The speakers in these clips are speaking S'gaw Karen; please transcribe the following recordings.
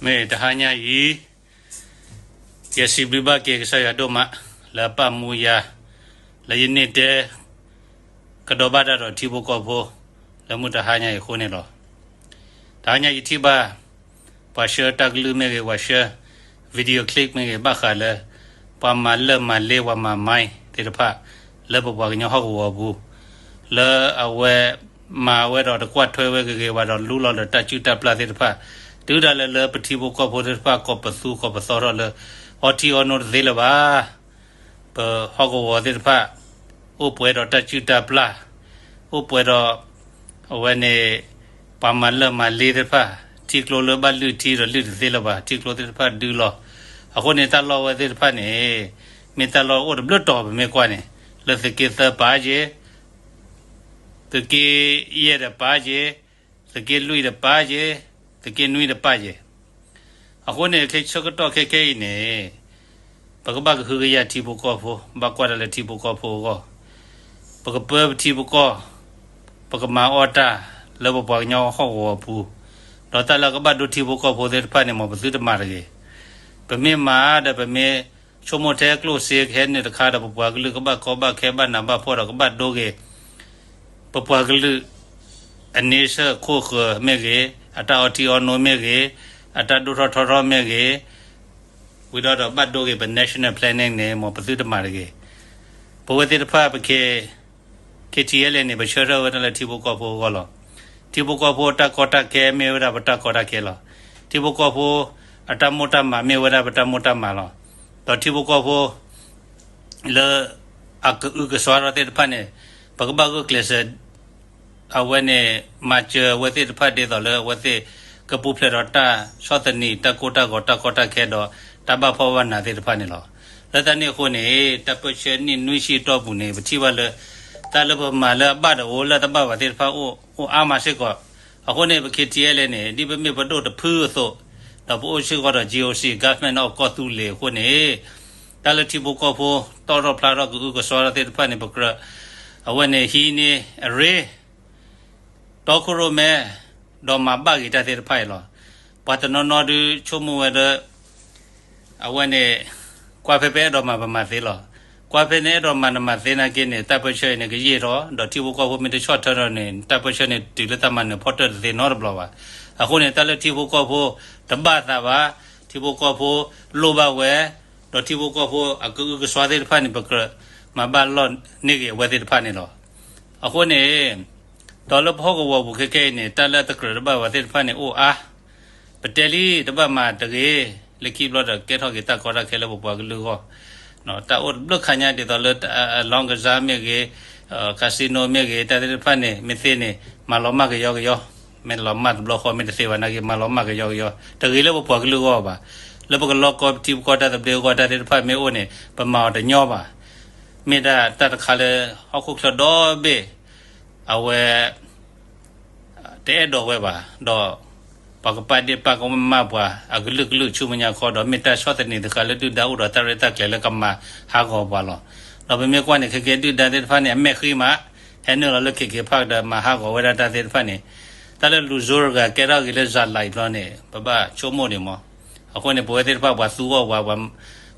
မ့ၢ်တဟါညါအံၤ ယစံးဘျုးဘၣ်က့ၤကစၢ်ယွၤဒိၣ်မး လၢအပာ်မူယၤ လၢယန့ၢ်တဲ ကဒီးဘၣ်တၢ်ဒီးထံဖိကီၢ်ဖိ လၢမုၢ်တဟါညါအံၤအဃိန့ၣ်လီၤ. တဟါညါယထံၣ်ဘၣ် ပှၤဆှၢတၢ်ကလုၢ်မ့ၢ်ဂ့ၤ ပှၤဆှၢ video clip မ့ၢ်ဂ့ၤ ဘၣ်ဃးလၢ ပှၤမၤလၢၢ်မၤလ့ ပှၤမၤမါသ့ၣ်တဖၣ် လၢပပှၤကညီဟီၣ်ကဝီၤအပူၤ လၢအဝဲမၤဝဲဒီးတကွၢ်ထွဲဝဲဂ့ၤဂ့ၤဘၣ်ဒီး လူလီၤဒီးတၢ်စုၣ်တၢ်ပျၢ်သ့ၣ်တဖၣ် တုၤဒၣ်လဲာ်လၢပထံဖိကီၢ်ဖိသ့ၣ်တဖၣ် ကိးပသူကိးပသီထီၣ်လၢ အီထံအီနိတသ့လၢၤဘၣ်. ပဟီၣ်ကဝီၤသ့ၣ်တဖၣ် အိၣ်ပှဲၤဒီးတၢ်စုၣ်တၢ်ပျၢ်, အိၣ်ပှဲၤဒီး အဝဲန့ၣ် ပှၤမၤလၢၢ်မၤလ့သ့ၣ်တဖၣ် ထံကျိလၢဘၣ်လုၢ်ထံဒီးလုၢ်တသ့လၢၤဘၣ်, ထံကျိသ့ၣ်တဖၣ်ဒုလီၤ. အဃိန့ၣ် တၢ်လီၢ်ဝဲသ့ၣ်တဖၣ်န့ၣ် မ့ၢ်တၢ်လီၢ်အိၣ်တဘျုးတီၤ ပမ့ၢ်ကွၢ်န့ၣ် လၢသုးက့သၢပာ်က့ၤ သုးက့ယဲၢ်ဒီးပာ်က့ၤ, သုးက့လွံၢ်ဒီးပာ်က့ၤ, သုးက့နွံဒီးပာ်က့ၤ. အဃိန့ၣ် ခဲဆၢကတီၢ်ခဲခဲအံၤန့ၣ် ပကဘၣ်ကဟုကယာ်ထံဖိကီၢ်ဖိ, ဘၣ်ကွၢ်တၢ်လၢထံဖိကီၢ်ဖိအဂီၢ်, ပကပၢပထံပကီၢ်, ပကမၤအီၣ်တၢ်လၢပပှၤကညီဟီၣ်ကဝီၤအပူၤ, ဒီးတၢ်လၢကဘၣ်ဒိထံဖိကီၢ်ဖိသ့ၣ်တဖၣ်န့ၣ် မ်ပသုတမၤတဂ့ၤ. ပမ့ၢ်မၤဒီးပမ့ၢ် ဆိကမိၣ်ထဲကျိၣ်စ့ခဲန့ၣ်တခါဒီး ပပှၤကလုာ်ကဘၣ်ကီဘၣ်ခဲဘၣ်နးဘၣ်ဖှီၣ်ဒီးကဘၣ်ဒိက့ၤ ပပှၤကလုာ် အန့ဆၢၣ်ခိၣ်ဃၢၤမ့ၢ်ဂ့ၤ, အတၢ်အီထံအီနိမ့ၢ်ဂ့ၤ, အတၢ်ဒိၣ်ထီၣ်ထီထီၣ်မ့ၢ်ဂ့ၤ, ဝံၤဒီးဒီးဘၣ်ဒိက့ၤပ national planning န့ၣ် မ်ပသုတမၤတဂ့ၤ. ပဝဲသ့ၣ်တဖၣ်ပက KTLA န့ၣ် ပဆၢထၢၣ်ဝဲဒၣ်လၢထံဖိကီၢ်ဖိအဂီၢ်လီၤ. ထံဖိကီၢ်ဖိအတၢ်ကီတၢ်ခဲမ့ၢ်ဝဲဒၣ်ပတၢ်ကီတၢ်ခဲလီၤ. ထံဖိကီၢ်ဖိအတၢ်မိၢ်တၢ်မးမ့ၢ်ဝဲဒၣ်ပတၢ်မိၢ်တၢ်မးလီၤ. ဒီးထံဖိကီၢ်ဖိ လၢအကအုကစွါထီၣ်သ့ၣ်တဖၣ်န့ၣ် ပကဘၣ်ဂုာ်ကျဲးစၢး အဝဲန့ၣ် မၤစၢၤအဝဲသ့ၣ်တဖၣ်ဒ်သိးလၢအဝဲသ့ၣ် ကပူၤဖျဲးဒီးတၢ်ဆီၣ်သနံး တၢ်ကိၢ်တၢ်ဂီၤ တၢ်ကီတၢ်ခဲဒီး တၢ်ဘၣ်ဖှီၣ်ဘၣ်နးသ့ၣ်တဖၣ်န့ၣ်လီၤ. လၢတၢ်န့ၣ်အဃိန့ၣ် တၢ်ပၢၢ်ဆၢနံၣ်နွံဆံအတီၢ်ပူၤန့ၣ် ပထံၣ်ဘၣ်လၢ တၢ်လၢပမၤလၢအဘၣ်တအိၣ်လၢတဘၣ်ဘၣ်သ့ၣ်တဖၣ်အိၣ် အိၣ်အါမးစ့ၢ်ကီး. အဃိန့ၣ် ပ KTLA န့ၣ် ဒ်ပမ့ၢ်ပဒိၣ်တဖုအသိး ဒီးပအိၣ်စ့ၢ်ကီးဒီး GOC Government of ကီၢ်သူလ့ၤအဃိန့ၣ် တၢ်လၢထံဖိကီၢ်ဖိ တီၣ်ထီၣ်ဖျါထီၣ်ကအုကစွါထီၣ်သ့ၣ်တဖၣ်န့ၣ် ပကြၢး အဝဲန့ၣ်ဟံးန့ၢ်အရ့ တီခိၣ်ရိၣ်မဲ ဒီးမၤဘၣ်ဂ့ၤတၢ်သ့ၣ်တဖၣ်အံၤလီၤ. ပှၤတနီၤနီၤဒုးဆိကမိၣ်ဝဲဒီး အဝဲန့ၣ် ကွၢ်ဖဲပအဲၣ်ဒိးမၤပမၤသ့လီၤ. ကွၢ်ဖဲန့ၣ်အဲၣ်ဒိးမၤနမၤသ့နာ်က့န့ၣ် တၢ်ပၢၢ်ဆၢအံၤန့ၣ် ကယံာ်ထီၣ် ဒီးထံဖိကီၢ်ဖိမ့ၢ်တဆီၣ်ထွဲထီၣ်န့ၣ် တၢ်ပၢၢ်ဆၢန့ၣ် တုၤလၢတၢ်မၤနၢၤဖီတၢၢ်တသ့နီတဘျီဘၣ်. အဃိန့ၣ် တၢ်လၢထံဖိကီၢ်ဖိတဘၣ်သးဘၣ်, ထံဖိကီၢ်ဖိလိၣ်ဘၣ်ဝဲ, ဒီးထံဖိကီၢ်ဖိအကအုကစွါသ့ၣ်တဖၣ်န့ၣ် ပကြၢးမၤဘၣ်လိာ်န့ၢ်ဂ့ၤအဝဲသ့ၣ်တဖၣ်န့ၣ်လီၤ. အဃိန့ၣ် ဒီးလၢပဟီၣ်ကဝီၤပူၤခဲခဲအံၤန့ၣ် တၢ်လၢအတကြၢးတဘၣ်ဘၣ်သ့ၣ်တဖၣ်န့ၣ်အိၣ်အါ ပတဲလံ တဘၣ်မၤတဂ့ၤ, လၢခံဘျီဒီးကဲထီၣ်က့ၤတၢ်ကီတၢ်ခဲလၢပပှၤကလုာ်အဂီၢ်, တၢ်အိၣ်တဘျုးခါညါဒ်သိးလၢ လောင်းကစား မ့ၢ်ဂ့ၤ, casino မ့ၢ်ဂ့ၤ, တၢ်သ့ၣ်တဖၣ်န့ၣ် မ့ၢ်သ့န့ၣ် မၤလီၤမၢ်ကယီကယီ, မ့ၢ်လီၤမၢ်တဘျီဃီမ့ၢ်တသ့ဘၣ်နာ်က့ မၤလီၤမၢ်ကယီကယီ, တဂ့ၤလၢပပှၤကလုာ်အဂီၢ်ဘၣ်. လၢပကလီကီထံပကီၢ်တၢ်သဘျ့အဂီၢ် တၢ်သ့ၣ်တဖၣ်မ့ၢ်အိၣ်န့ၣ် ပမၤအီၤတညီဘၣ်. မ့ၢ်ဒၣ်တၢ်တခါလၢ ဟီၣ်ခိၣ်ချၢဒီဘ့ၣ် အဝဲ တအဲၣ်ဒိးဝဲဘၣ်, ဒီးပှၤကပာ်ဒ့ၣ်ပာ်ကမၣ်ပှၤ အကလုာ်ကလုာ်ဆူမဲာ်ညါခီဒီး မ့ၢ်တၢ်ဆီၣ်သနံးတခါလၢဒုၣ်ဒါအိၣ်ဒီးတၢ်ရဲၣ်တၢ်ကျဲၤလၢကမၤဟးဂီၤပှၤလီၤ. ဒီးပမ့ၢ်ကွၢ်န့ၣ် ခဲကဲဒုၣ်ဒါသ့ၣ်တဖၣ်န့ၣ် အမဲာ်ဃံမး ဟဲနုာ်လီၤလၢ KK Park ဒီးမၤဟးဂီၤဝဲဒၣ်တၢ်သ့ၣ်တဖၣ်န့ၣ်, တၢ်လၢလူၤစိတဂၤကဲထီၣ်က့ၤလၢ ဇာတ်လိုက် ဘျီန့ၣ် ပဘၣ်ဆိကမိၣ်ဒံးမး. အဃိန့ၣ် ပဝဲသ့ၣ်တဖၣ်ပှၤသူအီၣ်ပှၤ,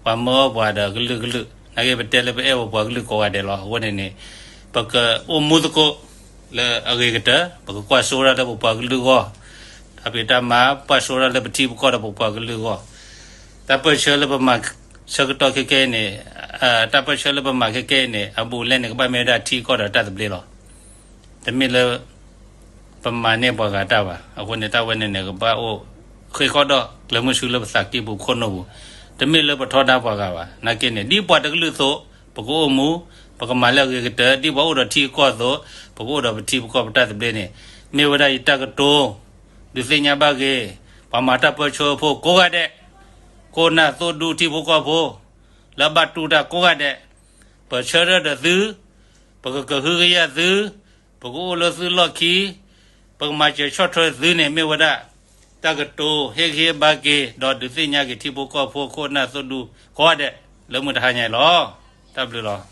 ပှၤမၢအီၣ်ပှၤဒီးကလုာ်ကလုာ်, နာ်က့ပတဲလၢပအဲၣ်ပပှၤကလုာ်ကိးဂၤဒဲးလီၤ. အဃိန့ၣ်န့ၣ် ပကအိၣ်မူသကိးလၢအဂ့ၤကတၢၢ်, ပကကွၢ်စိဒၣ်လၢပပှၤကလုာ်အဂီၢ်, တၢ်ဖံးတၢ်မၤ ကွၢ်စိဒၣ်လၢပထံပကီၢ်ဒီးပပှၤကလုာ်အဂီၢ်, တၢ်ပၢၢ်ဆၢလၢပမၤဆၢကတီၢ်ခဲကဲအံၤန့ၣ်, တၢ်ပၢၢ်ဆၢလၢပမၤခဲကဲအံၤန့ၣ် အဘူးအလဲန့ၣ် ကဘၣ်မ့ၢ်ဝဲဒၣ်ထံကီၢ်ဒီးတၢ်သဘျ့လီၤ. တမ့ၢ်လၢ ပမၤန့ၢ်ပှၤဂၤတၢ်ဘၣ်. အဃိန့ၣ် တၢ်ဝဲန့ၣ်န့ၣ် ကဘၣ်အိၣ်ဃ့ၢ်ဃီၣ်ဒီးကျဲၤမုၢ်ဆူလၢပသးကံၢ်ပူၤခိၣ်နူာ်ပူၤ, တမ့ၢ်လၢပထီဒါပှၤဂၤဘၣ်. နာ်က့န့ၣ် ဒ်ပှၤတကလုာ်အသိး ပကအိၣ်မူ, ပကမၤလၢအဂ့ၤကတၢၢ်, ဒ်ပှၤအိၣ်ဒီးထံအကီၢ်အသိး ပကအိၣ်ဒီးပထံပကီၢ်ပတၢ်သဘျ့န့ၣ် မ့ၢ်ဝဲဒၣ်ယတၢ်ကတိၤ ဒုးသ့ၣ်ညါဘၣ်ဂ့ၤ ပှၤမၤတၢ်ပၢဆှၢဖိကိးဂၤဒဲး, ခိၣ်နၢ်သိၣ်ဒူထံဖိကီၢ်ဖိ လၢအဘၣ်တူၢ်တၢ်ကိးဂၤဒဲး, ပဆၢထၢၣ်ဒီးသု, ပကကဟုကယာ်သု, ပကအိၣ်လၢသုလီၢ်ခံ, ပကမၤစၢၤဆီၣ်ထွဲသုန့ၣ် မ့ၢ်ဝဲဒၣ် တၢ်ကတိၤဟ့ၣ်ဂံၢ်ဟ့ၣ်ဘါက့ၤ ဒီးဒုးသ့ၣ်ညါက့ၤထံဖိကီၢ်ဖိခိၣ်နၢ်သိၣ်ဒူကိးဂၤဒဲး လၢမုၢ်တဟါညါအံၤလီၤ. တၢ်ဘျုးလီၤ.